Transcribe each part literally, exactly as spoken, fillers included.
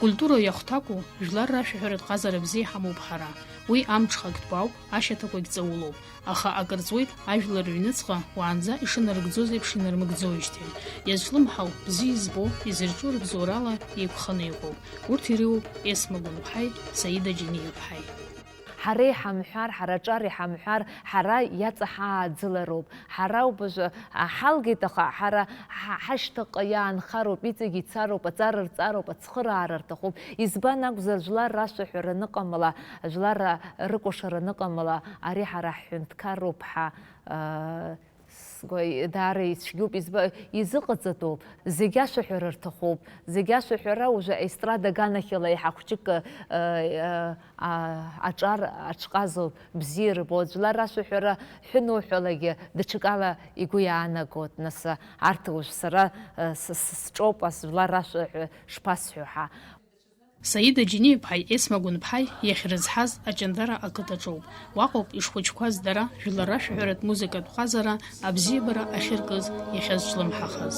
Акультура иахәҭакуп, жәлар рашәаҳәаратә ҟазара бзиа иҳамоуп ҳара. Уи амҽхак тәоуп, ашьаҭақәагь ҵаулоуп. Аха акыр ҵуеит ажәлар рыҩныҵҟа уаанӡа ишынарыгӡоз еиԥш инармыгӡоижьҭеи. Иазҿлымҳау, бзиа избо, изырҿу рыбзоурала еиқәханы иҟоуп. Урҭ ирыуоуп Есма Гәынԥҳаи Саида Џьениаԥҳаи. Ҳара иҳамҳәар, ҳара аҿар иҳамҳәар, ҳара иаҵаҳааӡылароуп. Ҳара убажәы ҳалгеит, аха ҳара ҳа-, ҳашьҭахьҟа иаанхароуп, иҵегь ицароуп, аҵара рҵароуп, ацхыраара рҭахуп. Избан акәзар, жәлар рашәаҳәара аныҟамла, жәлар рыкәашара аныҟамла, ари ҳара ҳҳәынҭқарроуп ҳәа, ыы, Сгәы даара ицәгьоуп, изба-, изыҟаҵатәуп. Зегь ашәаҳәара рҭахуп. Зегь ашәаҳәара уже аестрада аганахьала еиҳа хәҷык, э, э, а-, аҿар аҽҟазоуп, бзиа рбоит. Жәлар рашәаҳәара ҳәынуҳәалагьы даҽакала игәы иаанагоит. Нас, арҭ уажә сара, э, с-, с-, сҿоуп, ас жәлар рашәаҳәа шԥасҳәо ҳәа. Саида Џьениаԥҳаи Есма Гәынԥҳаи иахьрызҳаз Аҷандара ақыҭаҿоуп. Уаҟоуп ишхәыҷқәаз дара, жәлар рашәаҳәаратә музыкатә ҟазара абзиабара ахьыркыз иахьазҿлымҳахаз.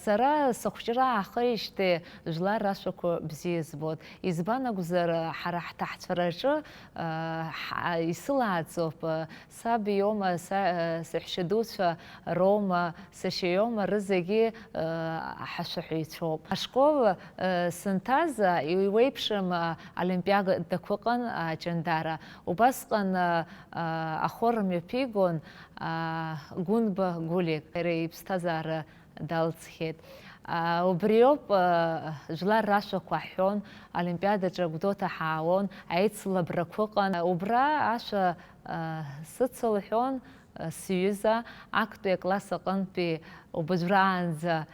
Сара сыхәҷра аахижьҭеи жәлар рашәақәа бзиа збоит. Избан акәзар, ҳара ҳҭаацәараҿы, ҳа-, исылааӡоуп, саб иоума, са-, саҳәшьадуцәа роума, сашьа иоума, рызегьы, ҳашәаҳәаҩцәоуп. Ашкол, санҭаз, иуеиԥшым, олимпиадақәа ыҟан, Аҷандара. Убасҟан, ахор мҩаԥигон, Гәынба Гулик. Иара иԥсҭазаара далҵхьеит. Убриоуп, жәлар рашәақәа ҳҳәон, олимпиадаҿы Гәдоуҭа ҳаауон, аицлабрақәа ыҟан. Убра ашәа сыцылҳәон сҩыза, актәи акласс аҟынтәи убыжәраанӡа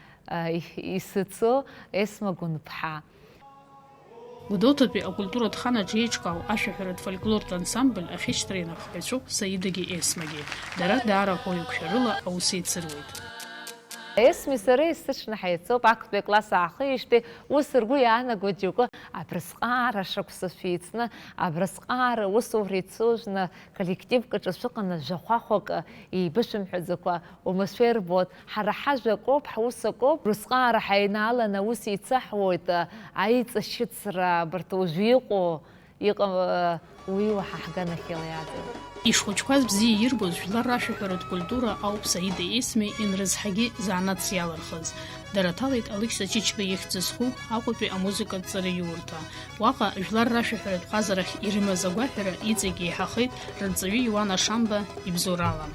исыцу Есма Гәынԥҳа. Гәдоуҭатәи акультуратә хан аҿы еиҿкаау ашәаҳәаратә фольклортә ансамбль ахьышьҭра инапхгаҩцәоуп Саидагьы Есмагьы. Дара даара ҳәоу еиқәшәарыла аус еицыруеит. Есми сареи сыҽны ҳаицуп, актәи акласс аахижьҭеи ус ргәы иаанаго џьоукы абрысҟаара шықәса шәеицны, абрысҟаара усура ицужәны, коллективк аҿы шәыҟаны жәахәахәак еибышәымҳәаӡакәа умашәа ирбоит. Ҳара ҳажәа акоуп, ҳус акоуп. Русҟаара ҳаинааланы аус еицаҳуеит, аиҵашьыцра абарҭ уажәы иҟоу, иҟам, уи уаҳа ҳганахьала иаҵоуп. Ишхәыҷқәаз бзиа ирбоз жәлар рашәаҳәаратә культура ауп Саида Есми инрызҳагьы занааҭс иалырхыз. Дара ҭалеит Алықьса Чычба ихьӡ зху Аҟәатәи амузыкатә ҵараиурҭа. Уаҟа жәлар рашәаҳәаратә ҟазарахь ирымаз агәаҳәара иҵегь еиҳахеит, рырҵаҩы Иуан Ашамба ибзоурала.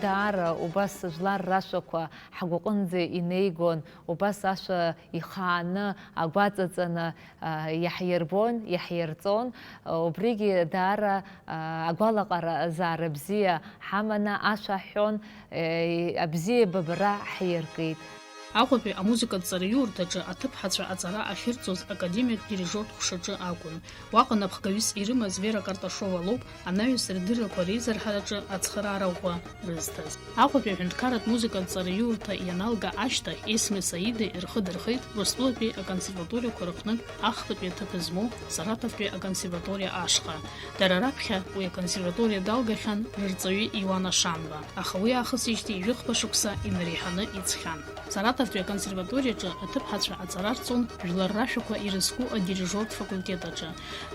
Даара убас жәлар рашәақәа ҳгәаҟынӡа инеигон, убас ашәа ихааны, агәаҵаҵаны, а, иаҳирбон, иаҳирҵон. Убригьы даара, а, агәалаҟазаара бзиа ҳаманы ашәа ҳҳәон, е, абзиабара ҳиркит. Аҟәатәи амузыкатә ҵараиурҭаҿы аҭыԥҳацәа аҵара ахьырҵоз академиатә дирижиортә ҟәшаҿы акәын. Уаҟа напхгаҩыс ирымаз Вера Карташова лоуп анаҩс рдыррақәа реизырҳараҿы ацхыраара ӷәӷәа рызҭаз. Аҟәатәи аҳәынҭқарратә музыкатә ҵараиурҭа ианалга ашьҭахь, Есми Саидеи рхы дырхеит Урыстәылатәи аконсерваториақәа рыҟнытә ахԥатәи аҭыԥ змоу Саратовтәи аконсерваториа ашҟа. Дара раԥхьа уи аконсерваториа далгахьан рырҵаҩы Иуан Ашамба, аха уи аахысижьҭеи жәохәба шықәса инареиҳаны иҵхьан. Саратовтәи аконсерваториаҿы аҭыԥҳацәа аҵара рҵон жәлар рашәақәа ирызку адирижиортә факультет аҿы.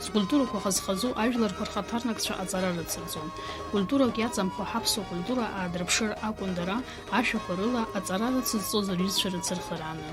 Скультурақәа хаз-хазу ажәларқәа рхаҭарнакцәа аҵара рыцырҵон. Культурак иаҵамхо ҳаԥсуа культура аадырԥшыр акәын дара, ашәақәа рыла аҵара рыцызҵоз рҩызцәа рыцырхырааны.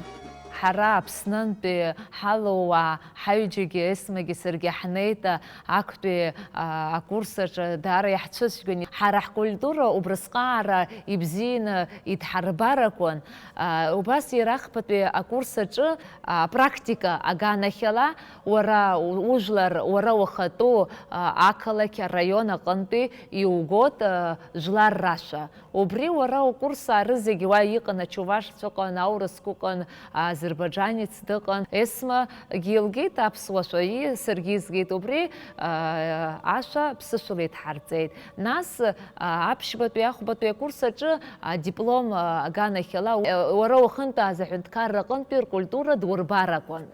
Ҳара Аԥснынтәи ҳалоуаа ҳаҩыџьагьы, Есмагьы саргьы ҳнеит, актәи, а, акурс аҿы даара иаҳцәыцәгьан. Ҳара ҳкультура убрысҟаара ибзианы идҳарбар акәын. А, убас иара ахԥатәи акурс аҿы, а, апрактика аганахьала, уара у-, ужәлар, уара уахатәу, а, ақалақь, араион аҟынтәи иугоит, а, жәлар рашәа. Убри уара укурс аары зегьы уа иҟан, ачувашцәа ыҟан, аурысқәа ыҟан, азербайџанец дыҟан. Есмагьы илгеит аԥсуа шәа, и-, саргьы изгеит. Убри, а, ашәа ԥсышәала идҳарҵеит. Нас, а, аԥшьбатәи ахәбатәи акурс аҿы адиплом, а, аганахьала, а, уара уахынтәааз аҳәынҭқарра аҟынтәи ркультура дурбар акәын.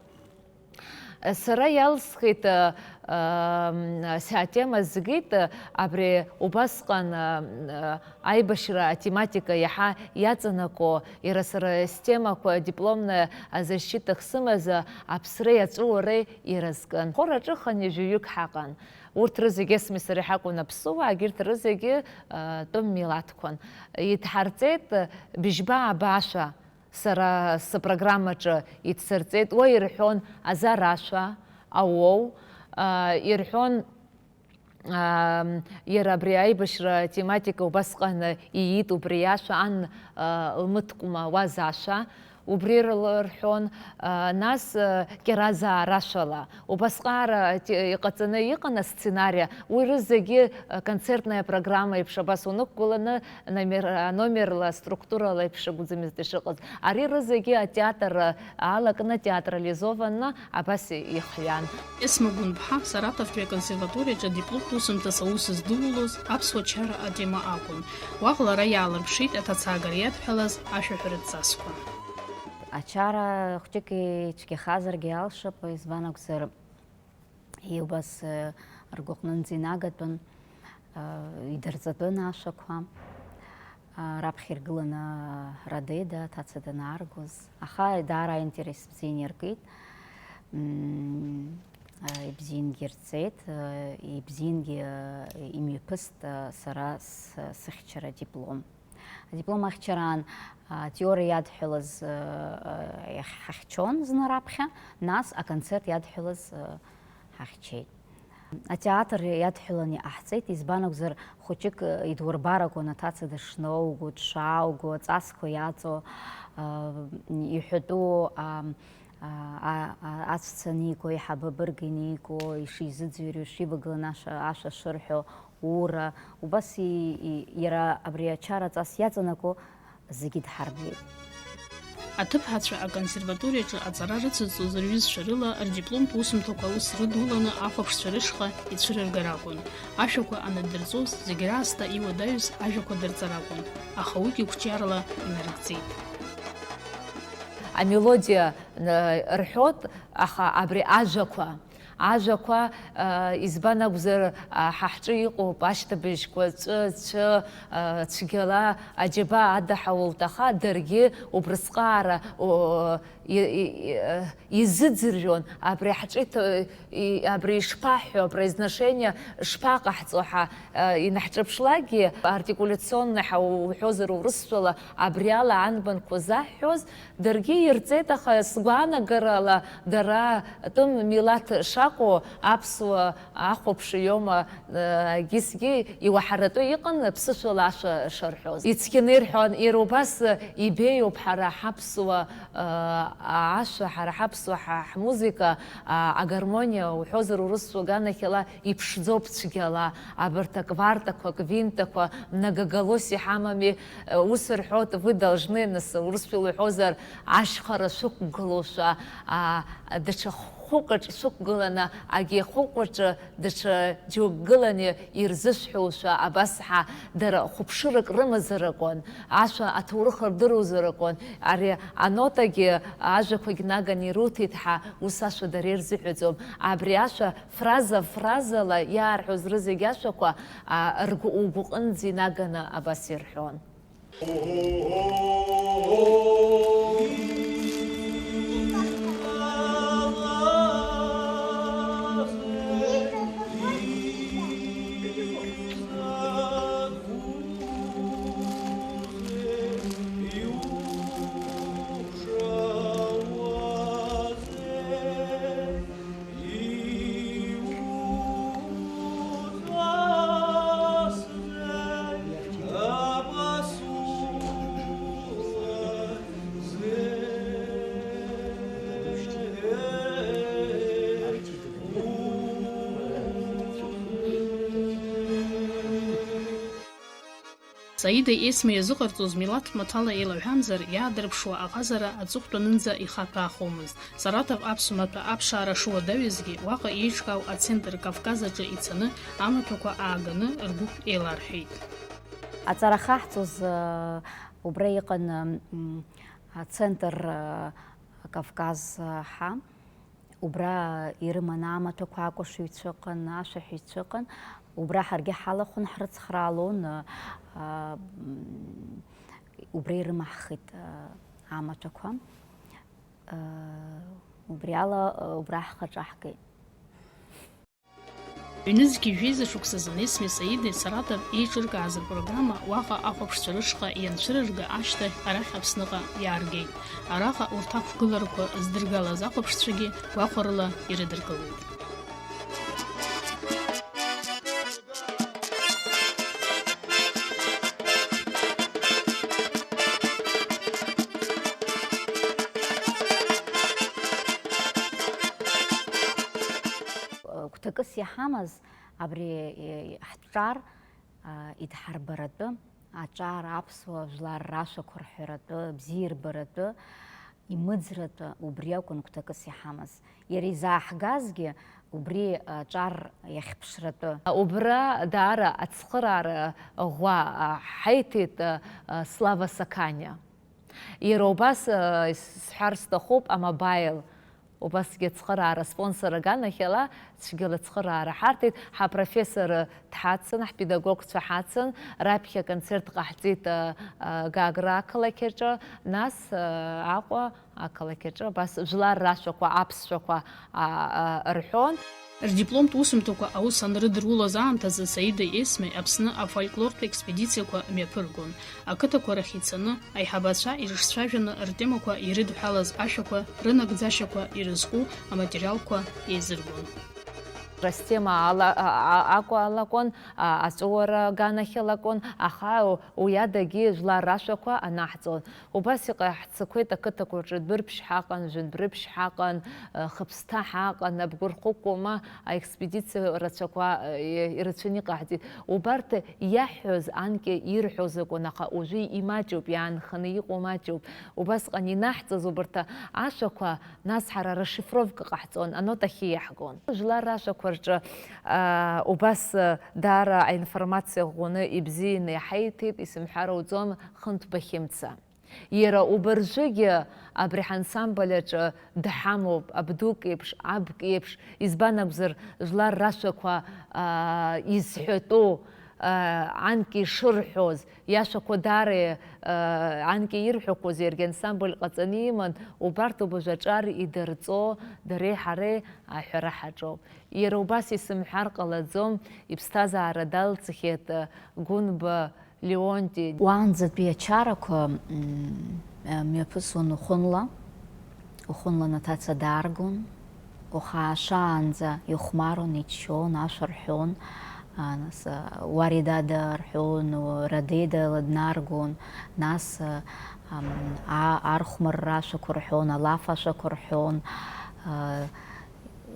Сара иалсхит, а, а, м, сатема згеит, а, абри убасҟан, а, м, а, аибашьра атематика иаҳа иаҵанакуа, иара сара стемақәа дипломная защита ахьсымаз, а, аԥсреи аҵәыуареи иразкын. Хор аҿы хынҩажәаҩык ҳаҟан. Урҭ рызегь есми сареи ҳакәын аԥсуаагьы, урҭ рызегьы, а, тәым милаҭқәан. Идҳарҵеит, а, быжьба-ааба ашәа. Сара сыпрограммаҿы ицырҵеит, уа ирҳәон азар ашәа, ауоу, а, ирҳәон, а, иара абри аибашьра тематика убасҟан иит, убри ашәа ан, а, лмыткәма уаз ашәа, убри рла-, рҳәон, а, нас, а, кьаразаа рашәала. Убасҟаара те-, иҟаҵаны иҟан асценариа, уи рызегьы, а, концертная программа еиԥш абас унықәгыланы, номер, а, номерла, структурала еиԥш акәӡамызт ишыҟаз. Ари рызегьы атеатр, а, алакны, театрализованны абас ихҩан. Есма Гәынԥҳа Саратовтәи аконсерваториаҿы дипломтә усумҭас аус здылулоз аԥсуа чара атема акәын. Уаҟа лара иаалырԥшит аҭацаагара иадҳәалаз ашәаҳәаратә ҵасқәа. Ачара хәҷык ицәгьахазаргьы алшап, избан акәзар, Убас, э, ргәаҟнынӡа инагатәын, э, идырҵатәын ашәақәа, э, раԥхьа иргыланы Радеда, аҭаца данааргоз. Аха даара аинтерес бзианы иркит. М, э, ибзиангьы ирҵеит, э, ибзиангьы, э, имҩаԥыст, э, сара с-, сыхьчара диплом. Адиплом ахьчараан, а, атеориа иадҳәалаз, а, а, иахь-, ҳахьчон зны раԥхьа, нас аконцерт иадҳәалаз, а, ҳахьчеит. Атеатр иадҳәалан иҟаҳҵеит, избан акәзар, хәыҷык, а, идурбар акәын аҭаца дышнауго, дшаауго, аҵасқәа иаҵоу, а, иҳәатәу, а, а, а, а, аҵәца аниго, аиҳабы абырг иниго, ишизыӡырҩуа, ишивагыланы ашәа, ашәа шырҳәо, ура, убас и-, и-, иара абри ачара ҵас иаҵанакуа зегьы дҳарбеит. Аҭыԥҳацәа аконсерваториаҿы аҵара рыцызҵоз рҩызцәа рыла рдипломтә усумҭақәа аус рыдуланы ахәаԥшцәа рышҟа ицәырыргар акәын. Ашәақәа анаддырҵоз зегь раасҭа иуадаҩыз ажәақәа дырҵар акәын, аха уигьы қәҿиарала инарыгӡеит. Амелодиа, н-, рҳәоит, аха абри ажәақәа, ажәақәа, а, избан акәзар, а, ҳа ҳҿы иҟоуп ашьҭыбжьқәа, ҵәы, цәы, а, цәгьала, аџьабаа адаҳауа улҭаха, даргьы убрысҟаара, о, и-, и-, и-, изыӡырҩуан, абри ҳҿы иҭ-, и-, абри ишԥаҳҳәо, апроизношение шԥаҟаҳҵо ҳәа, а, инаҳҿаԥшлакгьы, артикуляционный ҳәа уҳәозар урысшәала, абри ала анбанқәа заҳҳәоз, даргьы ирҵеит, аха сгәаанагарала дара тәым милаҭ шакәу аԥсуа ахәаԥш иоума, егьысгьы иуаҳаратәы иҟан ԥсышәала ашәа шарҳәоз. Ицқьаны ирҳәон, иара убас ибеиоуп ҳара ҳаԥсуа, ашәа, ҳара ҳаԥсуа ҳа-, ҳмузыка, агармониа уҳәозар урысшәа аганахьала иԥшӡоуп цәгьала, абарҭ аквартақәа, аквинтақәа, многоголосие ҳамами, ус рҳәоит, вы должны, нас, урысшәала иҳәозар, ашьхара шәықәгылоушәа, а, даҽа хәыҟаҿ шәықәгыланы, агьи ахәыҟаҿы даҽа џьоук гыланы ирзышәҳәоушәа, абас ҳа, дара хәаԥшырак рымазар акәын, ашәа аҭоурых рдыруазар акәын, ари анотагьы ажәақәагь наганы ируҭеит ҳәа, ус ашәа дара ирзыҳәаӡом. Абри ашәа фраза-фразала иаарҳәоз рызегь ашәақәа, а, ргәы угәыҟынӡа инаганы абас ирҳәон. Саида Есма иазыҟарҵоз милаҭ маҭәала еилаҳәамзар, иаадырԥшуа аҟазара аҵыхәтәанынӡа ихаҭәаахомызт. Саратов аԥсуа маҭәа аԥшаара шуадаҩызгьы, уаҟа еиҿкаау ацентр Кавказ аҿы ицаны, амаҭәақәа ааганы ргәыԥ еиларҳәеит. Аҵара ахьаҳҵоз, э, убра иҟан, м, ацентр, э, Кавказ, э, ҳа. Убра ирыман амаҭәақәа, акәашаҩцәа ыҟан, ашәаҳәаҩцәа ыҟан. Убра ҳаргьы ҳалахәын, ҳрыцхраалон, а, м, убра ирымаҳхит, а, амаҭәақәа. А, убри ала, а, убра ҳхаҿаҳгеит. Ҩнызқьи жәеиза шықәсазы Несмеи Саидеи Саратов еиҿыркааз рпрограмма уаҟа ахәаԥшцәа рышҟа ианцәырырга ашьҭахь арахь Аԥсныҟа иааргеит. Араҟа урҭ ақәгыларақәа здыргалаз ахәаԥшцәагьы гәахәарыла ирыдыркылеит. Гәҭакыс иҳамаз абри, е, ҳҿар, а, идҳарбаратәы, аҿар аԥсуа жәлар рашәақәа рҳәаратәы, бзиарбаратәы, имыӡратәы, убри акәын гәҭакыс иҳамаз. Иара изааҳгазгьы убри аҿар иахьԥшратәы. Убра даара ацхыраара ӷәӷәа, а, ҳаиҭеит, а, а, Слава Саканиа. Иара убас, а, исҳәар сҭахуп, амобаил. Убасгьы ацхыраара спонсор аганахьала цәгьала ацхыраара ҳарҭеит. Ҳапрофессор дҳацын, ҳпедагогцәа ҳацын, раԥхьа аконцерт ҟаҳҵеит, а, а, Гагра ақалақь аҿы, нас, а, Аҟәа ақалақь аҿы, абас жәлар рашәақәа, аԥсшәақәа, а, а, рҳәон. Рдипломтә усумҭақәа аус анрыдырулоз аамҭазы Саидеи Есмеи Аԥсны афольклортә експедициақәа мҩаԥыргон. Ақыҭақәа рахь ицаны, аиҳабацәа ирыҿцәажәаны, ртемақәа ирыдҳәалаз ашәақәа, рынагӡашьақәа ирызку аматериалқәа еизыргон. Растема ала-, а-, а-, акәалакәын, а-, аҵәыуара аганахьалакәын, аха уи адагьы жәлар рашәақәа анаҳҵон. Убас иҟаҳҵақәеит ақыҭақәа рҿы Дәрыԥшь ҳаҟан, Жәындәрыԥшь ҳаҟан, э, Хыԥсҭа ҳаҟан, Абгәырхықәума, аекспедициа рацәақәа, э, ирацәаны иҟаҳҵеит. Убарҭ иаҳҳәоз анкьа ирҳәоз акәын, аха уажәы имаҷуп, иаанханы иҟоу маҷуп. Убасҟан инаҳҵаз убарҭ ашәақәа, нас ҳара расшифровка ҟаҳҵон, анотахьы иаҳгон. Жәлар рашәақәа рҿы, аа, убас, э, даара аинформациа ӷәӷәаны ибзианы иҳаиҭеит, исымҳәар ауӡом, Хынтә Бахьымца. Иара убыржәыгьы абри ҳансамбль аҿы дҳамоуп, абдук еиԥш, абк еиԥш, избан акәзар, жәлар рашәақәа, аа, изҳәатәу, аа, анкьа ишырҳәоз, иашәақәа даара, аа, анкьа ирҳәақәоз иаргьы ансамбль ҟаҵаны иман, убарҭ убыжә аҿар идырҵо, дареи ҳареи аҳәара ҳаҿоуп. Иара убас исымҳәар ҟалаӡом, иԥсҭазаара далҵхьеит, Гәынба Леонти. Уаанӡатәи ачарақәа, м, мҩаԥысуан уахынла, уахынла аҭаца дааргон, уаха аашаанӡа ихәмарон, иччон, ашәа рҳәон, а, нас, а, Уари дада рҳәон, Радеда днаргон, нас, а, ам, а-, архәмарра ашәақәа рҳәон, алаф ашәақәа рҳәон, а,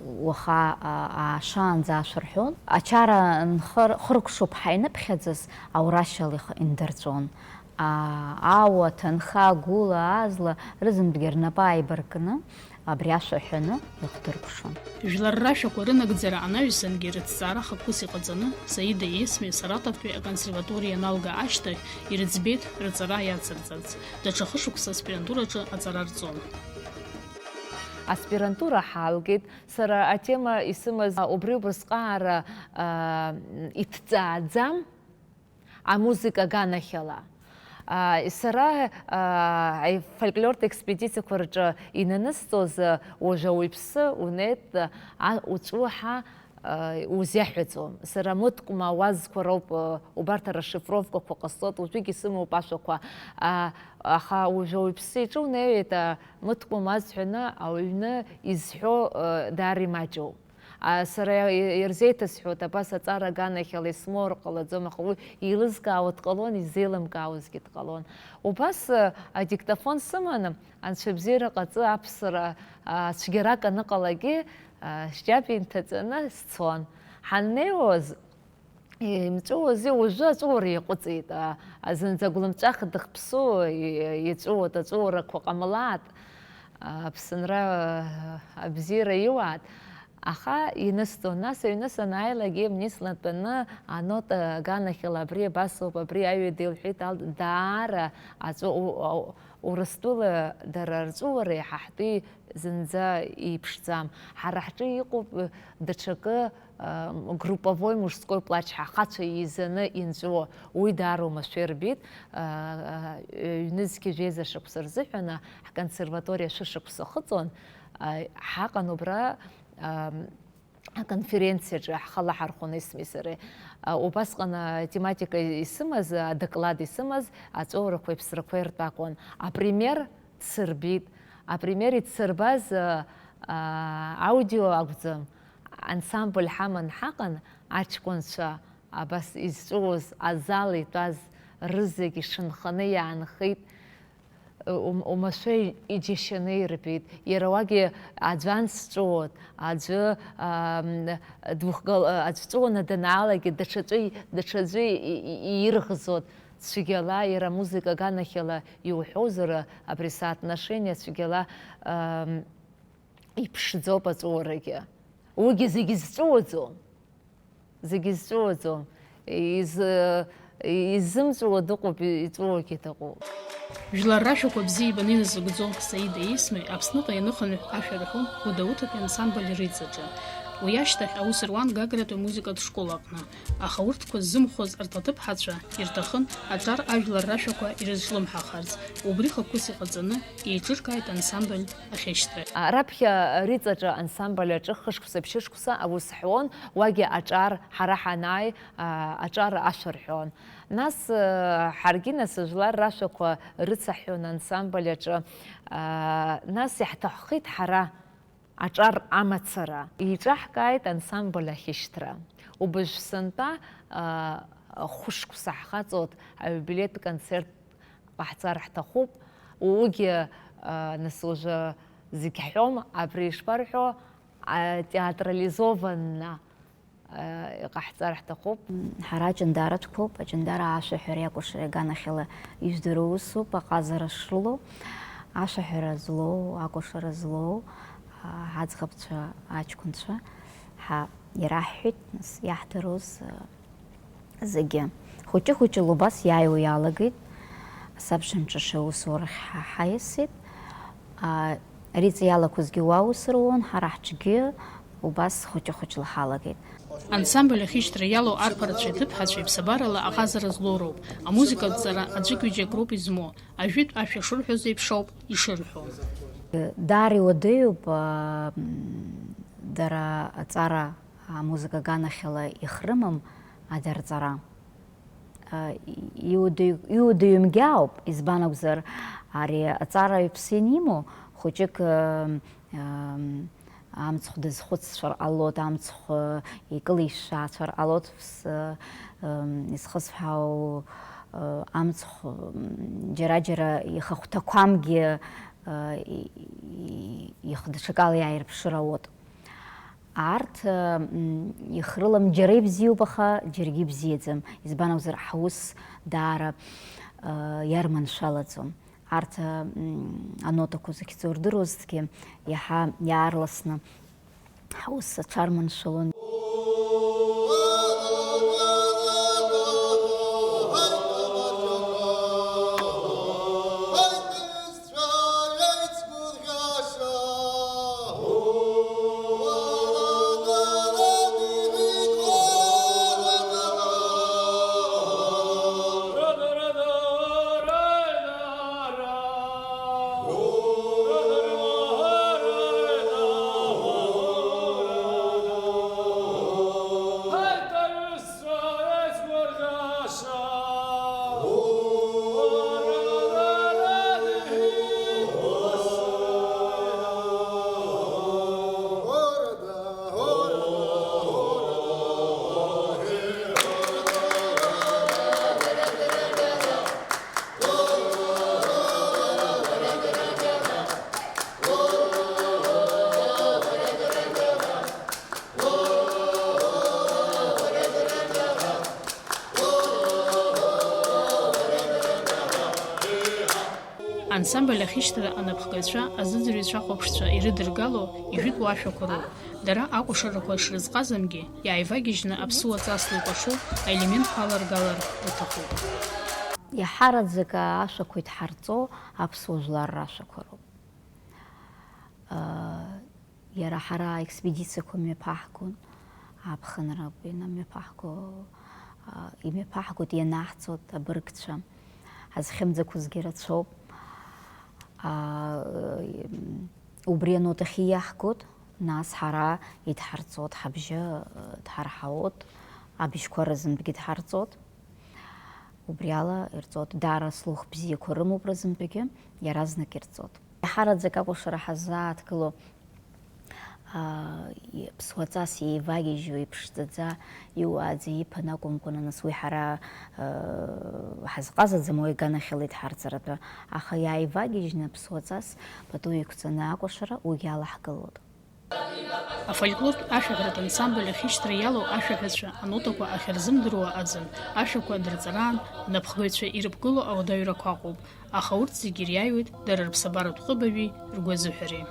уаха, а, аашаанӡа ашәа рҳәон. Ачара нхыр-, хыркәшоуп ҳәа иныԥхьаӡаз, аурашьала их-, индырҵәон. А, ауа, ҭынха, гәыла, аазла рызынтәгьы рнапы ааибаркны, абри ашәа ҳәаны ихдыркәшон. Жәлар рашәақәа рынагӡара анаҩсангьы рыҭҵаара хықәкыс иҟаҵаны, Саида Есми Саратовтәи аконсерваториа аналга ашьҭахь, ирыӡбеит рыҵара иацырҵарц, даҽа хышықәса аспирантураҿы аҵара рҵон. Аспирантура ҳалгеит, сара атема исымаз убри убасҟаара, а, иҭҵааӡам, амузыка аганахьала. А, сара, а, афольклортә експедициақәа рҿы инанысҵоз, а, уажә ауаҩԥсы унеит, а, уҵәуаҳа, а, узиаҳәаӡом. Сара мыткәма ауазқәа роуп, а, убарҭ арашифровкақәа ҟасҵоит, уажәыгь исымоуп ашәақәа. А, аха уажә ауаҩԥсы иҿы унеиуеит, а, мыткәма азҳәаны ауаҩны изҳәо, а, даара имаҷуп. А, сара и-, ирзеиҭасҳәоит, абас аҵара аганахьала исмоур ҟалаӡом, аха уи еилызкаауа дҟалон, изеилымкаауазгьы дҟалон. Убас, а, адиктофон сыманы, анцәа абзиара ҟаҵы, аԥсра, а, цәгьарак аныҟалалакгьы, а, сџьаба инҭаҵаны сцон. Ҳаннеиуаз, имҵәуази, уажәы аҵәуара иаҟәыҵит, а, а, зынӡа гәлымҵәах дыхԥсу и-, иҵәуоит, аҵәуарақәа ҟамлаат, а, Аԥсынра, а, абзиара иуаат. Аха инысҵон, нас аҩны санааилак, имни снатәаны, анота аганахьала абри абасоуп, абри аҩада илҳәеит, ал-, даара аҵәы-, у-, у-, Урыстәыла дара рҵәыуара иаҳа ҳтәы зынӡа иԥшӡам. Ҳара ҳҿы иҟоуп, э, даҽакы, э, групповой мужской плач, ҳахацәа еизаны инҵәо, уи даара оумашәа ирбеит. Э, э, ҩнызқьи жәеиза шықәса рзыҳәан ҳконсерваториа шәышықәса ахыҵуан, э, ҳаҟан убра, э, аконференциаҿы ҳхала ҳархәон Есмеи сареи. А, убасҟан атематика исымаз, адоклад исымаз аҵәыуарақәеи аԥсрақәеи ртәы акәын. Апример дсырбеит. Апример идсырбаз, а, а, аудио акәӡам. Ансамбль ҳаман ҳаҟан, аҷкәынцәа абас изҵәыуоз азал итәаз рызегь ишанханы иаанхеит. Ум-, умашәа иџьашьаны ирбеит. Иара уагьы аӡәы анс ҵәыуоит, аӡәы, ам, двухгол-, аӡә ҵәыуаны данаалак, даҽаӡәы, даҽаӡәы и-, и-, иирӷзоит. Цәгьала иара амузыка аганахьала иуҳәозар, абри соотношение цәгьала, ам, иԥшӡоуп аҵәыуарагьы. Уигьы зегьы зҵәыуаӡом. Зегьы зҵәыуаӡом. Из-, изымҵәуа дыҟоуп, иҵәуогьы дыҟоуп. Жәлар рашәақәа бзиа ибаны иназыгӡо Саида Есмеи Аԥсныҟа ианыхынҳә ашәа рҳәон Гәдоуҭатәи ансамбль Риҵаҿы. Уи ашьҭахь аус руан Гагратәи амузыкатә школ аҟны. Аха урҭқәа ззымхоз рҭаҭыԥҳацәа ирҭахын аҿар ажәлар рашәақәа ирызҿлымҳахарц, убри хықәкыс иҟаҵаны еиҿыркааит ансамбль Ахьышьҭра. А, раԥхьа Риҵаҿы ансамбль аҿы хышықәса-ԥшьышықәса аус ҳуан, уагьы аҿар ҳара ҳанааи, а, аҿар ашәа рҳәон. Нас, э, ҳаргьы нас жәлар рашәақәа рыцаҳҳәон ансамбль аҿы. А, нас иаҳҭаххеит ҳара аҿар амацара. Еиҿаҳкааит ансамбль Ахьышьҭра. Убыжә сынтәа, а, хәышықәса ҳхаҵоит, аиубилеитә концерт ҟаҳҵар ҳҭахуп. Уигьы, а, нас уажәы зегь ҳҳәом, абри ишԥарҳәо, а, театрализованно, а, иҟаҳҵар ҳҭахуп. Ҳара аҷандаратәқәоуп, аҷандара ашәаҳәареи акәашареи аганахьала ижәдыруа усуп, аҟазара шрылоу, ашәаҳәара злоу, акәашара злоу, а, аӡӷабцәа, аҷкәынцәа, ҳа ираҳҳәеит, нас иаҳдыруаз, а, зегьы. Хәыҷы-хәыҷыла убас иааиуа иалагеит. Асабшамҿы аусурахь ҳа-, ҳаиасит. А, Риҵа иалақәазгьы уа аус руан, ҳара ҳҿгьы убас хәыҷы-хәыҷла ҳалагеит. Ансамбль Ахьышьҭра иалоу арԥарацәеи аҭыԥҳацәеи ԥсабарала аҟазара злоу роуп. Амузыкатә ҵара аӡәык-ҩыџьак роуп измоу. Ажәытә ашәа шырҳәоз еиԥш ауп ишырҳәо. Даара иуадаҩуп, а, м, дара аҵара амузыка аганахьала ихрымам адырҵара. А, иуадаҩ-, иуадаҩымгьы ауп, избан акәзар, ари аҵара иԥсы ианимоу хәыҷык, ы, ы, амцхә дазхәыццәар ҟалоит, амцхә, ы, икылишәшәаацәар ҟалоит, ԥс-, ы, ы, изхысҳәаау, ы, амцхә, м, џьара-џьара ихахәҭақәамгьы, ы, и-, и-, их-, даҽакала иааирԥшыр ауеит. Арҭ, м, ихрылам, џьара ибзиоуп, аха џьаргьы ибзиаӡам. Избан акәзар, ҳус даара, ы, иарманшәалаӡом. Арҭ, м, анотақәа захьӡу рдыруазҭгьы, иаҳа иаарласны ҳус аҽарманшәалон. Ансамбль Ахьышьҭра анапхгаҩцәа, азыӡырҩцәа хәаԥшцәа ирыдыргало ижәытәу ашәақәа роуп. Дара акәашарақәа шрызҟазамгьы, иааивагьежьны аԥсуа ҵасла икәашо аелементқәа аларгалар рҭахуп. Иаҳараӡак ашәақәа идҳарҵо аԥсуа жәлар рашәақәа роуп. Иара ҳара аекспедициақәа мҩаԥаҳгон, аԥхынрақәа инамҩаԥаҳго, имҩаԥаҳгоит, ианаҳҵоит абыргцәа. Ҳазхьымӡақәозгьы рацәоуп. Убри анотахь ииаҳгоит, нас ҳара идҳарҵоит, ҳабжьы дҳарҳаот, абжьқәа рызынтәгьы дҳарҵоит. Убри ала ирҵоит, даара слух бзиақәа рымоуп рызынтәгьы, иаразнак ирҵоит. Иаҳараӡак акәашара ҳазааҭгыло, аа, иаԥсуаҵас еивагьежьуа, иԥшӡаӡа, иуааӡа иԥан акәымкәаны, нас уи ҳара, аа, ҳазҟазаӡам, уи аганахьала идҳарҵаратәы. Аха иааивагьежьны аԥсуаҵас пату иқәҵаны акәашара уигьы алаҳгылоит. Афольклортә ашәаҳәаратә ансамбль ахьышьҭра иалоу ашәаҳәацәа анотақәа ахьырзымдыруа азын, ашәақәа адырҵараан, напхгаҩцәа ирыԥгыло ауадаҩрақәа ыҟоуп, аха урҭ зегьы ириааиуеит дара рыԥсабаратә ҟыбаҩи ргәазыҳәареи.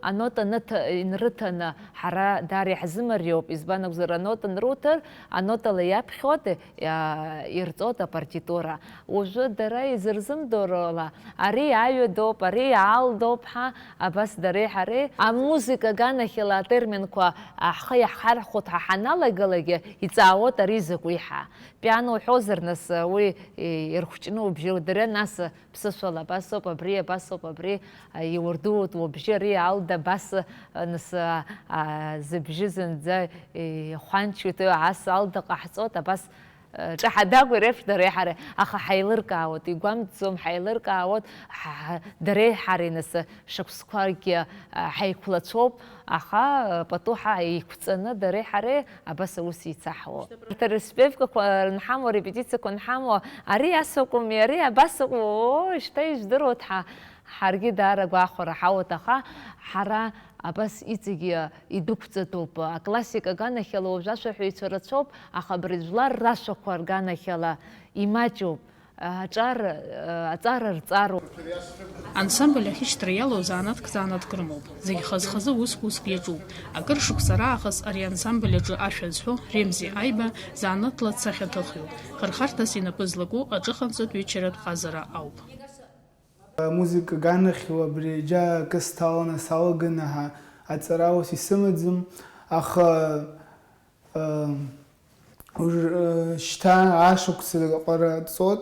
Анота ныҭ-, инрыҭаны ҳара даара иаҳзымариоуп, избан акәзар, анота анруҭар, анотала иаԥхьоит, иа-, ирҵоит апартитура. Уажәы дара изырзымдыруа ала, ари аҩадоуп, ари аалдоуп ҳәа, абас дареи ҳареи амузыка аганахьала атерминқәа ҳхы иаҳхархәоит ҳәа ҳаналагалакгьы, иҵаауоит ари закәи ҳәа. Пиано уҳәозар, нас, уи ирхәҷны убжьы, дара нас ԥсышәала абас ауп, абри абас ауп, абри, а, иуардуоит убжьы, ари алда абас, а, нас, а, а, зыбжьы зынӡа, э, ихәанчоит, ас алда ҟаҳҵоит, абас, э, ҿаҳа-дагәа иреиԥш дара иаҳари, аха ҳаилыркаауеит, игәамҵӡом, ҳаилыркаауеит, ҳа-, ҳа-, дареи ҳареи нас шықәсқәакгьы, а, ҳаиқәлацәоуп, аха, а, пату ҳа-, еиқәҵаны дареи ҳареи абас аус еицаҳуоуп. Арҭ ареспевкақәа анҳамоу, арепетициақәа анҳамоу, ари ас акәыми, ари абас акәу, оо, шьҭа ижәдыруеит ҳа, ҳаргьы даара гәахәара ҳауеит, аха ҳара абас иҵегьы идәықәҵатәуп. Аклассика аганахьала уажә ашәаҳәаҩцәа рацәоуп, аха абри жәлар рашәақәа рганахьала имаҷуп. Аҿар-, аҵара рҵароуп. Ансамбль ахьышьҭра иалоу заанаҵк-заанаҵк рымоуп. Зегь хаз-хазы уск-уск иаҿуп. Акыр шықәса раахыс ари ансамбль аҿы ашәа зҳәо Ремзи Аиба заанаҵла дсахьаҭыхҩуп. Хырхарҭас инапы злаку аҿыханҵатә ҩычаратә ҟазара ауп. Амузыка аганахьала абри џьа акы сҭаланы салаганы ҳа аҵара ус исымаӡам, аха, ы, уж-, ы, шьҭа ашықәсыҟара ҵот,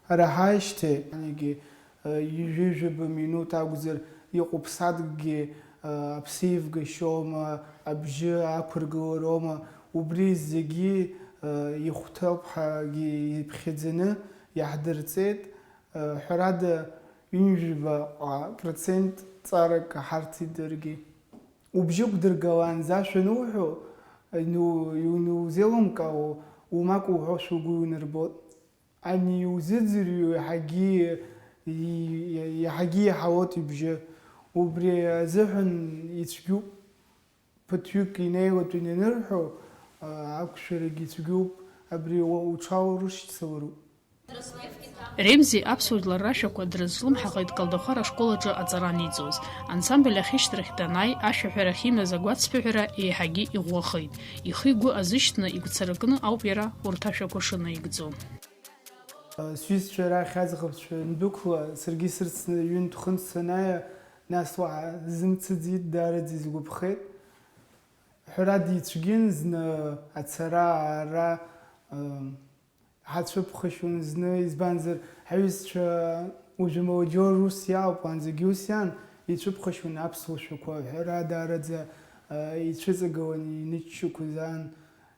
ара ҳаишьҭеи, егьи, ы, ҩажәи жәаба минуҭ акәзар, иҟоуп садкгьы, ы, аԥсы еивгашьоума, абжьы ақәыргылароума, убри зегьы, ы, ихәҭоуп ҳәагьы иԥхьаӡаны иаҳдырҵеит. Ҳәарада, ҩынҩажәаба процент ҵарак ҳарҭеит даргьы. Убжьы гәдыргалаанӡа шәануҳәо, иану-, иану-, иузеилымкаауа, умак уҳәошәа угәы иунарбоит. Ани иузыӡырҩуа иаҳагьы, и-, иаҳагьы иаҳауеит ибжьы. Убри азыҳәан ицәгьоуп. Ԥыҭҩык инеилатәан ианырҳәо, ақәшәарагьы цәгьоуп, абри уа уҽаурышьҭалароуп. Ремзи аԥсуа жәлар рашәақәа дрызҿлымҳахеит Калдахәара ашкол аҿы аҵара аниҵоз. Ансамбль ахьышьҭрахь данааи, ашәаҳәара ахьимаз агәацԥыҳәара еиҳагьы иӷәӷәахеит. Ихы-игәы азышьҭны игәцаракны ауп иара урҭ ашәақәа шынаигӡо. Сҩызцәа рахь аӡӷабцәа ндәықәла, саргьы срыцны ҩынтә-хынтә санааи, нас уаҳа сзымцаӡеит, даараӡа исгәаԥхеит. Ҳәарада, ицәгьан зны ацара, аара, ы, ҳацәыԥхашьон зны, избанзар, ҳаҩызцәа уажәы амолодиор ус иалоуп, уанӡагьы ус иан, ицәыԥхашьон аԥсуа шәақәа, ҳәарада, даараӡа, ы, ицәыҵагылан, иныччақәаз аан,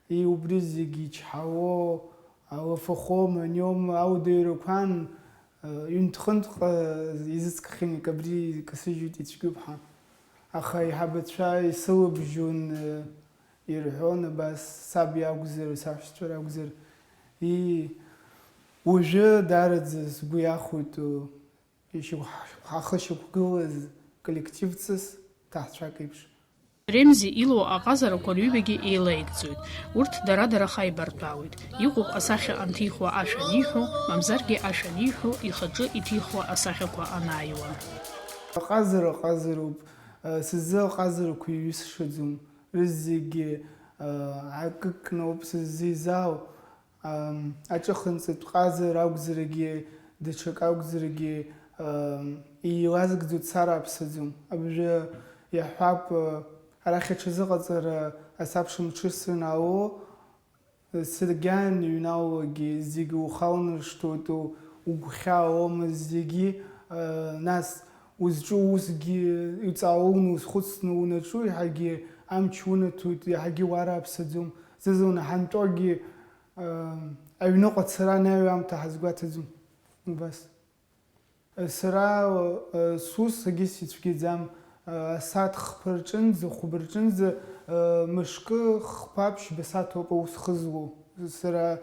и убри зегь ичҳауо, алафахом, аниом, ауадаҩрақәан, ы, ҩынтә-хынтәҟа изыҵкхьан, ик абри касыжьуеит, ицәгьоуп ҳәа. Аха аиҳабацәа исылабжьон, ы, ирҳәон абас, саб иакәзар, саҳәшьцәа ракәзар, ии, уажәы даараӡа сгәы иахәоит, ы, ишьақә-, ҳахы шьақәгылаз коллективҵас ҭаҳцәак еиԥш. Ремзи илоу аҟазарақәа рҩыбагьы еилеигӡоит. Урҭ дара-дара хаибартәаауеит. Иҟоуп асахьа анҭихуа ашәа аниҳәо, мамзаргьы ашәа аниҳәо, ихаҿы иҭихуа асахьақәа анааиуа. Аҟазара ҟазароуп, Сзы аҟазарақәа иҩысшаӡом, рызегьы акыкноуп сыззеизаау. Аҿыханҵатә ҟазара акәзаргьы, даҽак акәзаргьы, еилазгӡо дцар аԥсаӡом. Абыржәы иаҳҳәап, арахь аҽазыҟаҵара асабша мҽысран ало, саргьы иҩналогьы зегьы ухалнаршҭуеит, угәхьаауамызт зегьы, нас узҿу усгьы иҵаулны, узхәыцны унаҿу, еиҳагьы амч унаҭоит, еиҳагьы уара аԥсаӡом. Зызуна ҳантәогьы, Аҩныҟа ацара анаҩу аамҭа ҳазгәаҭаӡом. Убас. Сара сус агьыс ицәгьаӡам. Асааҭ хԥа рҿынӡа, хәба рҿынӡа, мышкы хԥа ԥшьба сааҭ ауп аус хызлоу. Сара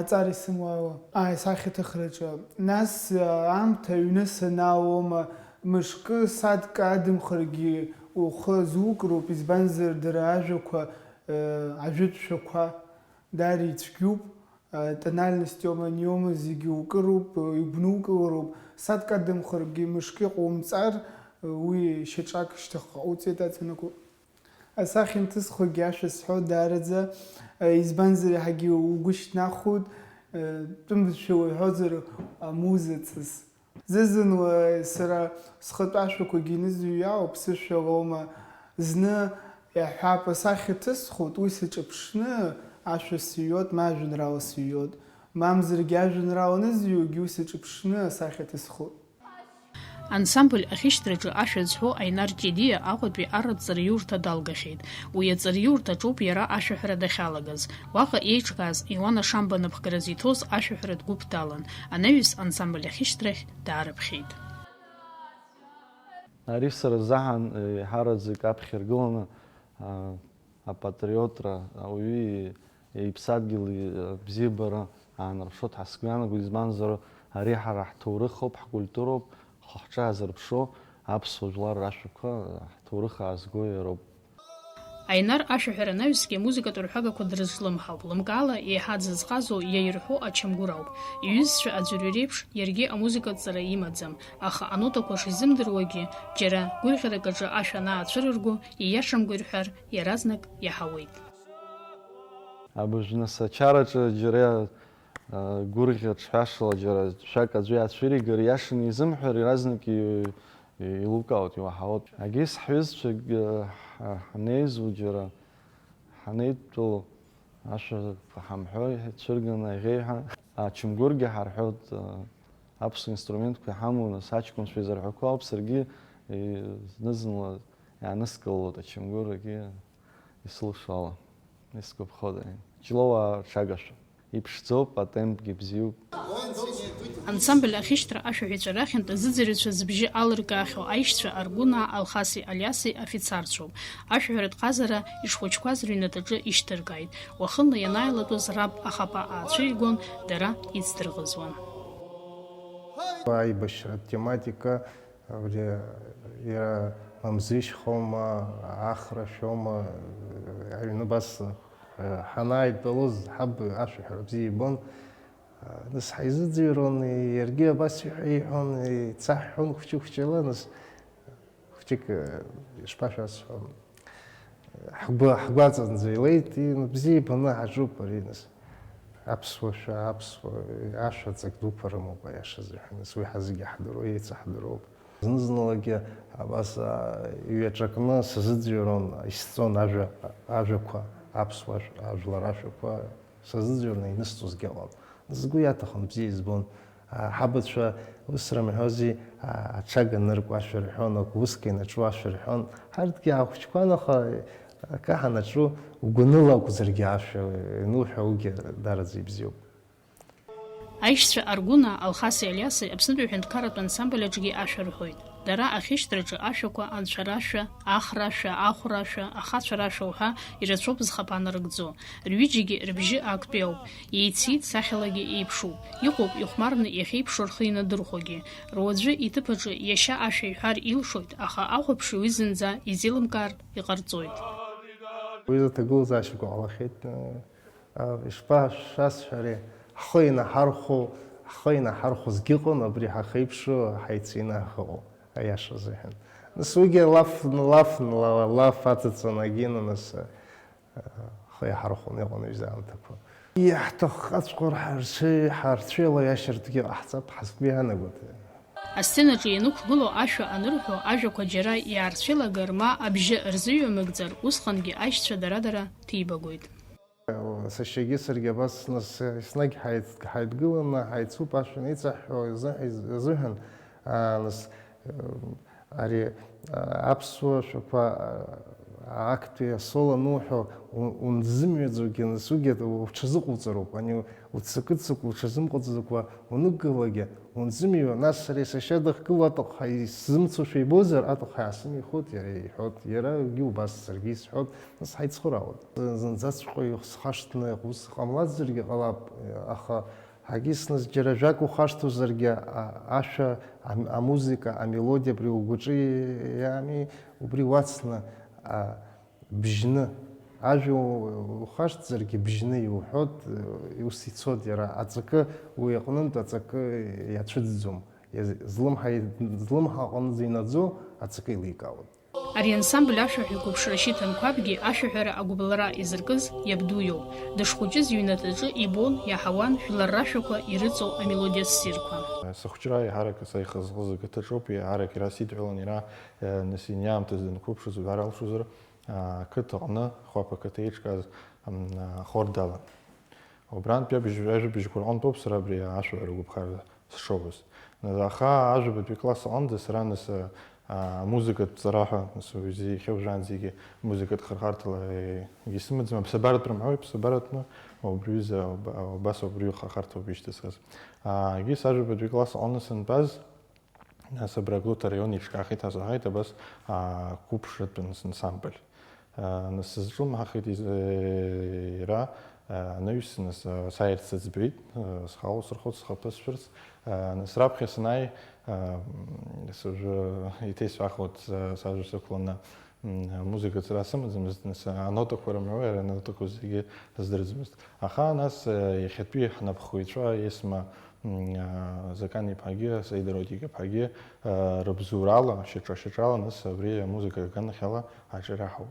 аҵара исымоу ала, асахьаҭыхраҿы. Нас аамҭа аҩны санаауоума, мышкы сааҭк адымхаргьы ухы зукыроуп, избанзар дара ажәақәа, ажәытә шәақәа даара ицәгьоуп, тональность иоума аниоума зегьы укыроуп, игәнукылароуп, сааҭк адымхаргьы мышкы иҟоумҵар, уи шьаҿак шьҭахьҟа уҵеит аҵанакуп. Асахьа анҭысхуагьы ашәа сҳәо даараӡа, избанзар, еиҳагьы угәы шьҭнахуеит, тәым бызшәа уҳәозар, амуза ҵыс. Зны-зынла сара схатәы ашәақәагьы инызҩуа иоуп, сышәа лоума. Зны иаҳҳәап, асахьа ҭысхуеит, уи саҿыԥшны ашәа сыҩуеит, ма ажәеинраала сыҩуеит, мамзаргьы ажәеинраала анызҩуагьы уи саҿыԥшны асахьа ҭысхуеит. Ансамбль ахьышьҭраҿы ашәа зҳәо Аинар Ҷедиа Аҟәатәи арра ҵараиурҭа далгахьеит. Уи аҵараиурҭаҿоуп иара ашәаҳәара дахьалагаз. Уаҟа еиҿкааз Иуана Шамба напхгара зиҭоз ашәаҳәаратә гәыԥ далан. Анаҩс ансамбль ахьышьҭрахь даарыԥхьеит. Ари сара сзаҳан еиҳараӡак аԥхьа иргыланы, а, апатриотра, ауаҩы иԥсадгьыл абзиабара аанарԥшуеит ҳәа сгәы иаанагоит, избанзар, ари ҳара ҳҭоурых ауп, ҳкультуроуп, ҳхы-ҳҿы аазырԥшу аԥсуа жәлар рашәақәа, ҳҭоурых аазго иароуп. Аинар ашәаҳәара анаҩсгьы амузыкатә рҳәагақәа дрызҿлымҳауп, лымкаала еиҳа дзызҟазоу иаирҳәо ачамгәыр ауп. Иҩызцәа аӡәырҩы реиԥш иаргьы амузыкатә ҵара имаӡам, аха анотақәа шизымдыруагьы, џьара гәырӷьарак аҿы ашә анаацәырырго, ииашамкәа ирҳәар, иаразнак иаҳауеит. Абыржә нас ачараҿы џьара, а, гәырӷьа ҿҳәашала џьара шәак аӡәы иаацәыригар, иашаны изымҳәар, иаразнак и-, и-, еилукаауеит, иуаҳауеит. Агьыс ҳҩызцәагь, а, ҳа-, ҳанеизу џьара ҳанеидтәалоу ашәақәа ҳамҳәо, ицәырганы аӷьеҩҳәа, ачамгәыргьы ҳарҳәоит, а, аԥсуа инструментқәа иҳамоу, нас аҷкәынцәа изырҳәақәо ауп, саргьы, и-, зны-зынла иааныскылалоит ачамгәыргьы. Исылшо ала, исгәаԥхода, Ҷлоуаа рҽагашәа. Иԥшӡоуп, атемпгьы бзиоуп. Ансамбль ахьышьҭра ашәаҳәаҩцәа рахьынтә азыӡырҩцәа зыбжьы алыркаахьоу аишьцәа Аргәынаа Алхаси Алиаси афицарцәоуп. Ашәаҳәаратә ҟазара ишхәыҷқәаз рыҩнаҭаҿы ишьҭыргааит. Уахынла ианааилатәоз раб ахапа аацәыригон, дара ицдырӷызуан. Аибашьратә тематика Абри иара мамзышьхоума, ахрашәоума, аҩны абас, ҳанааидтәалоз ҳаб ашәаҳәара бзиа ибон. Нас ҳаизыӡырҩуан, иаргьы абас иҳәа-, иҳәон, еицаҳҳәон хәҷы-хәҷала, нас хәҷык, ишԥашәасҳәо, Ҳгәы, ҳгәаҵанӡа илеит, ин-, бзиа ибаны ҳаҿуп ари, нас. Аԥсуа шәа, аԥсуа ашәа ҵак дуқәа рымоуп, аиаша азыҳәан, нас, уи ҳазегьы ҳдыруа, еицаҳдыруоуп. Зны-знылагьы абас, а, иҩаҿакны сазыӡырҩуан, исҵон ажәа, ажәақәа, аԥсуа ашә-, ажәлар ашәақәа сазыӡырҩуан, инысҵозгьы ыҟан. Сгәы иаҭахын, бзиа избон. Ҳабацәа ус рымҳәози, аҽага ныркуашәа рҳәон, акы уск инаҿуашәа рҳәон. Ҳарҭгьы ҳахәыҷқәан, аха акы ҳанаҿу гәаныла акәзаргьы ашәа иануҳәа, уигьы дараӡа ибзиоуп. Аишьцәа Аргәына, Алхаси Алиаси Аԥснытәи аҳәынҭқарратә ансамбль аҿгьы ашәа рҳәоит. Дара ахьышьҭраҿы ашәақәа анцәарашәа, ахрашәа, ахәрашәа, ахацәарашәа уҳәа ирацәоуп зхаԥа нарыгӡо. Рҩыџьагьы рыбжьы актәи ауп, еицит, сахьалагьы еиԥшуп. Иҟоуп ихәмарны иахьеиԥшу рхы инадырхәогьы. Руаӡәы иҭыԥ аҿы иашьа ашәа иҳәар илшоит, аха ахәаԥшҩы уи зынӡа изеилымкаартә иҟарҵоит. Уи зыҭагылазаашьақәа ҟалахьеит. Ишԥа-, шәасҳәари, ҳхы инаҳархәо, ҳхы инаҳархәозгьы ыҟан, абри ҳахеиԥшу, ҳаицины ҳаҟоу. Аиаша азыҳәан. Нас уигьы лафны, лафны, ла-, лаф аҵаҵаны агьины, нас, э, хы иаҳархәон иҟан аҩыза аамҭақәа. Иаҳҭаххаҵәҟьар ҳарцәы-, ҳарцәеилаҩашьартәгьы ҟаҳҵап ҳәа сгәы иаанагоит. Асценаҿы ианықәгылоу ашәа анырҳәо, ажәақәа џьара иаарцәеилагар ма абжьы рзыҩамыгӡар, усҟангьы аишьцәа дара-дара ҭибагоит. Сашьагьы саргьы абас, нас, еснагь ҳаид-, ҳаидгыланы ҳаицуп, ашәа неиҵаҳҳәо азы-, азыҳәан, аа, нас, ари, аа, аԥсуа шәақәа, аа, актәи асоло ануҳәо, у-, унзымҩаӡогьы, нас уигьы уҽазыҟауҵароуп, ани уццакы-ццакуа, уҽазымҟаҵакәа унықәгылагьы, унзымҩуа, нас сара сашьа дахьгылоу аҭахха исзымцошәа ибозар, аҭахха иаасымихуеит, иара иҳәоит, иарагьы убас саргьы исҳәоит, нас ҳаицхыраауеит. Зынӡаҵәҟьа ихсхашҭны ус ҟамлаӡазаргьы ҟалап, аха ҳагьы сназ џьара жәак ухашҭозаргьы, а-, ашәа, ам-, амузыка, амелодиа абри угәаҿы иами, убри уацны, а, бжьны, ажәа у-, ухашҭзаргьы бжьны иуҳәоит, ус ицоит иара. Аҵакы уи аҟнынтә аҵакы иацәыӡӡом. Иаз-, злымҳа и-, злымҳа аҟынӡа инаӡо аҵакы еиликаауеит. Ари ансамбль ашәаҳәа иқәыԥшра Шьыҭа Анқәабгьы ашәаҳәара агәыбылра изыркыз иабду иоуп. Дышхәыҷыз иҩнаҭаҿы ибон, иаҳауан жәлар рашәақәа ирыҵоу амелодиа ссирқәа. Сыхәҷра еиҳарак са ихызхыз ақыҭаҿоуп, еиҳарак иара сидҳәалан, иара, э, нас иаамҭаз данқәыԥшыз уҳәар алшозар, а, ақыҭаҟны, Хәаԥ ақыҭа еиҿкааз, м, а, ахор далан. Убрантәи абжь-, ажәабжьқәа рҟынтәоуп сара абри ашәаҳәара агәаԥхара сшоуаз. Аха ажәабатәи класс аҟынӡа сара нас, а, амузыкатә ҵара ҳәа, нас уажәы иахьа уажәраанӡагьы музыкатә хырхарҭала, э, егьсымаӡам, аԥсабаратә рымҳәои, аԥсабаратәны, убри ҩыза, уба-, убас убри хырхарҭа ауп ишьҭысхыз. А, егьыс ажәабатәи класс аҟны сантәаз, Нас абра Аглота араион еиҿкаахеит, ҳазаҳаит абас, аа, қәыԥшратәын ансамбль. Аа, нас сызҿлымҳахеит из-, иара, аа, анаҩс, нас, аа, сааирц сыӡбеит, аа, схала сырхәыц, схаԥысшәырц. Аа, нас раԥхьа санааи, аа, м, сыжәы иҭеисҳәахуеит, са-, сажәа сықәланы, м, амузыка ҵра сымаӡамызт, нас анотақәа рымҳәо, иара анотақәа зегьы здырӡомызт. Аха нас, аа, иахьатәи ҳнапхгаҩцәа Есма М, а, Закан иԥҳагьы, Саида Родик иԥҳагьы, а, рыбзоурала, шьаҿа-шьаҿала, нас абри амузыка аганахьала аҿиара ҳауп.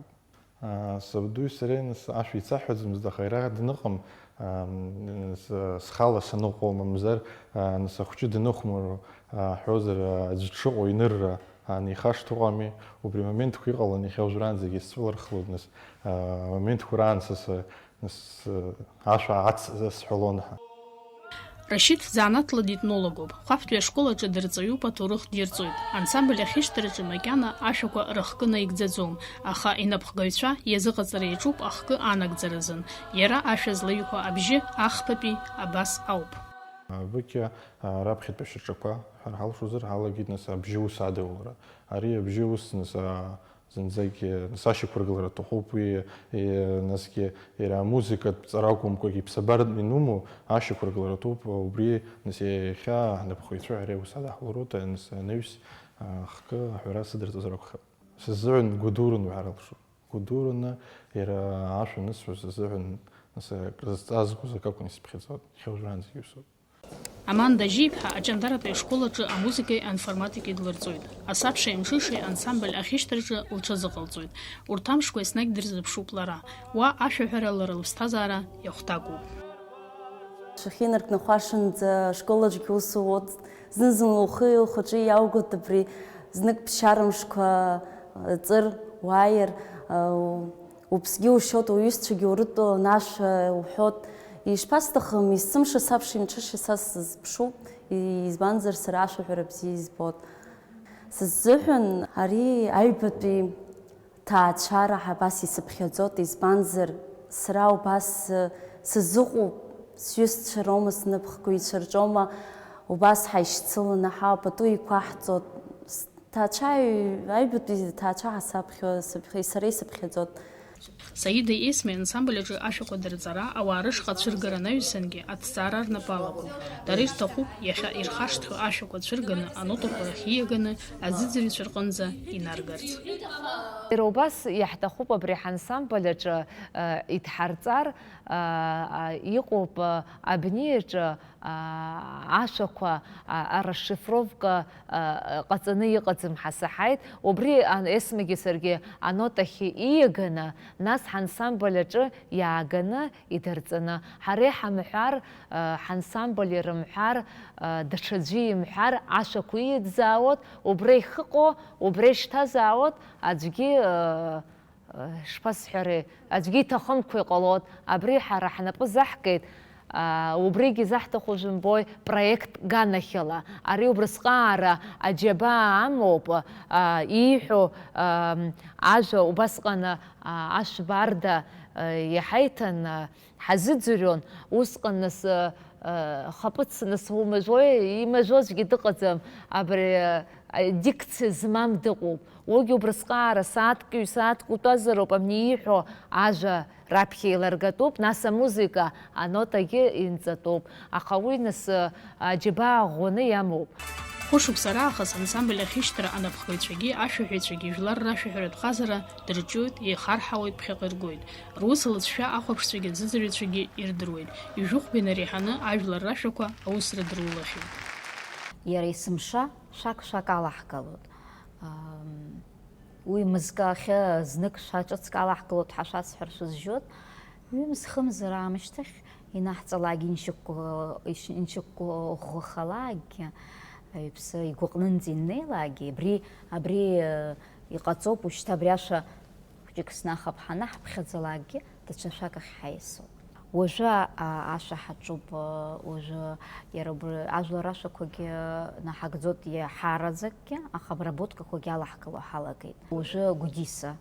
А, сабдуи сареи, нас, ашәа еицаҳҳәаӡомызт, аха иара дныҟәам, а, м, с-, схала саныҟоу, мамзар, а, нас, ахәҷы даныхәмаруа, а, ҳҳәозар, а, аӡә дшыҟоу инырра, а, анихашҭуа ыҟами, убри амоментқәа иҟалан, иахьа уажәраанӡагьы сцәылархлоит, нас, а, амоментқәа раан са, са, Нас, э, ашәа ац-, сҳәалон ҳәа. Рашьыҭ занааҭла дитнологуп. Хәаԥтәи ашкол аҿы дырҵаҩуп, аҭоурых дирҵоит. Ансамбль ахьышьҭраҿы макьана ашәақәа рыхкы наигӡаӡом, аха инапхгаҩцәа иазыҟаҵара иаҿуп ахкы анагӡаразын. Иара ашәа злаҩқәа абжьы ахԥатәи абас ауп. Абыкьа, а, раԥхьатәи ашьаҿақәа ҳәа ҳалшозар, ҳалагеит, нас, абжьы ус адылара. Ари абжьы ус, нас, а, Зынӡагьы, нас, ашьақәыргылара аҭахуп уи, е, насгьы иара амузыкатә ҵара акәымкәагьы иԥсабаратә инумоу ашьақәыргылара аҭахуп, убри, нас, иахьа ҳнапхгаҩцәа ҳара иус адаҳулароуп, нас, анаҩс, а, хкы аҳәара сыдырҵозар акәхап. Сыззыҳәан гәадуран уҳәар алшоит. Гәадураны иара ашәа анысҳәо сыззыҳәан, нас, акрызҵазкуаз акакәын исыԥхьаӡоит, иахьа уажәраанӡагьы усоуп. Аманда Жьиԥҳа аҷандаратәи ашкол аҿы амузыкеи аинформатикеи длырҵоит. Асабшеи амҽышеи ансамбль ахьышьҭраҿы лҽазыҟалҵоит. Урҭ амшқәа еснагь дырзыԥшуп лара. Уа ашәаҳәара лара лыԥсҭазаара иахәҭакуп. Шәахьинаркны хәашанӡа ашкол аҿгьы ус уоуеит. Зны-зынла ухи ухаҿи иааугоит абри. Знык ԥсшьара мшқәа ҵыр, уааир, Уԥсгьы ушьоит, уҩызцәагьы урыдтәаланы ашәа уҳәоит. Ишԥасҭахым, есымша сабша имҽышьа са сызԥшуп, избанзар, сара ашәаҳәара бзиа избоит. Сыззыҳәан ари аҩбатәи ҭаацәара абас исыԥхьаӡоит, избанзар, сара убас, э, сызыҟоуп, сҩызцәа роума, снапхгаҩцәа рҿоума, убас ҳаишьцыланы ҳауп, пату еиқәаҳҵоит. Ҭаацәа, аҩ-, аҩбатәи ҭаацәа ҳасаԥхьо, сыԥхьа-, сара исыԥхьаӡоит. Саида Есми ансамбль аҿы ашәақәа дырҵара, ауаа рышҟа ацәыргара анаҩсангьы аҭҵаара рнапы алакуп. Дара ирҭахуп иахьа ирхашҭхьоу ашәақәа цәырганы, анотақәа рахь ииаганы, аӡыӡаҩцәа рҟынӡа инаргарц. Иара убас иаҳҭахуп абри ҳансамбль аҿы, э, идҳарҵар, э, э, иҟоуп, э, абни аҿы, Аа, ашәақәа, а, арашифровка, а, ҟаҵаны иҟаӡам ҳәа саҳаит. Убри ан-, Есмагьы саргьы анотахь ииаганы, нас ҳансамбль аҿы иааганы идырҵаны, ҳара иҳамҳәар, а, ҳансамбль ирымҳәар, а, даҽаӡәы имҳәар, ашәақәа ииӡаауеит, убра ихыҟоу, убра ишьҭазаауеит, аӡәгьы, а, Шԥасҳәари, аӡәгьы иҭахымкәа иҟалоит, абри ҳара ҳнапы заҳкит, аа, убригь изаҳҭаху жәымбои, проект ганахьала. Ари убрысҟаара аџьабаа амоуп, аа, ииҳәо, аа, ажәа убасҟан, аа, ашәбарда, аа, иҳаиҭан, аа, ҳазыӡырҩуан, усҟан нас, аа, аа, хапыц нас умажәои, имажәозгьы дыҟаӡам, абри, аа, дикциа змам дыҟоуп. Уигьы убрысҟаара сааҭк, ҩ-сааҭк утәазароуп, абни ииҳәо ажәа раԥхьа еилыргатәуп, нас амузыка анотагьы инҵатәуп, аха уи нас, а, аџьабаа ӷәӷәаны иамоуп. Хәышықәса раахыс ансамбль ахьышьҭра анапхгаҩцәагьы ашәаҳәаҩцәагьы жәлар рашәаҳәаратә ҟазара дырҿиоит, еихарҳауеит, ԥхьаҟа иргоит. Рус алҵшәа ахәаԥшцәагьы аӡыӡаҩцәагьы ирдыруеит. Ижәыхәба инареиҳаны ажәлар рашәақәа аус рыдырулахьеит. Иара есымша шәак-шәак алаҳгалоит. Ам, Уи мызкы ахьы знык шәа ҿыцк алаҳкылоит ҳәа шәасҳәар шәызжьоит. Ҩымз-хымз раамышьҭахь инаҳҵалак иншьақәгәыӷ-, иш-, иншьақәгәыӷхалакгьы, иԥсы игәаҟнынӡа иннеилакгьы, абри, абри, э, иҟаҵоуп, ушьҭа абри ашәа хәҷык снахап ҳанаҳԥхьаӡалакгьы, даҽа шәак ахь ҳаиасуеит. Уажәы, а, ашәа ҳаҿуп, а, уажәы иара убри ажәлар ашәақәагьы наҳагӡоит иаҳараӡакгьы, аха обработкақәагьы алаҳкыло ҳалагеит. Уажәы Гәдиса,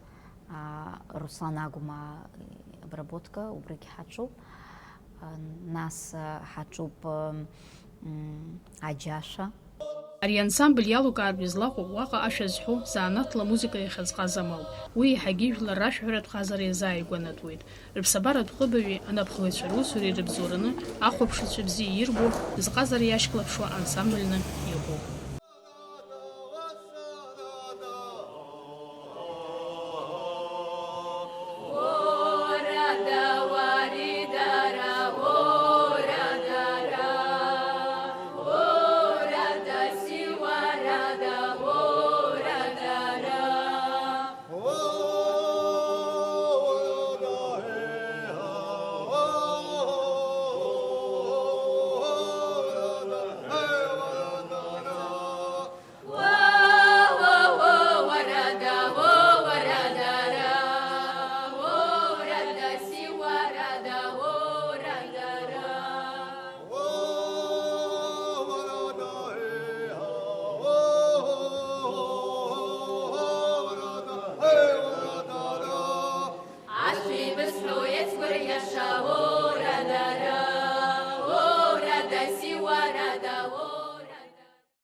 а, Руслан Агәма обработка убригь ҳаҿуп. А, нас, а, ҳаҿуп, м, м, Аџьашәа. Ари ансамбль иалукаартә излаҟоу уаҟа ашәа зҳәо, заанаҭла амузыка иахьазҟаз амал. Уи еиҳагьы жәлар рашәаҳәаратә ҟазара иазааигәанатәуеит. Рыԥсабаратә ҟыбаҩи анапхгаҩцәа русуреи рыбзоураны ахәаԥшыҩцәа бзиа ирбо, зҟазара иашьклаԥшуа ансамбльны иҟоуп.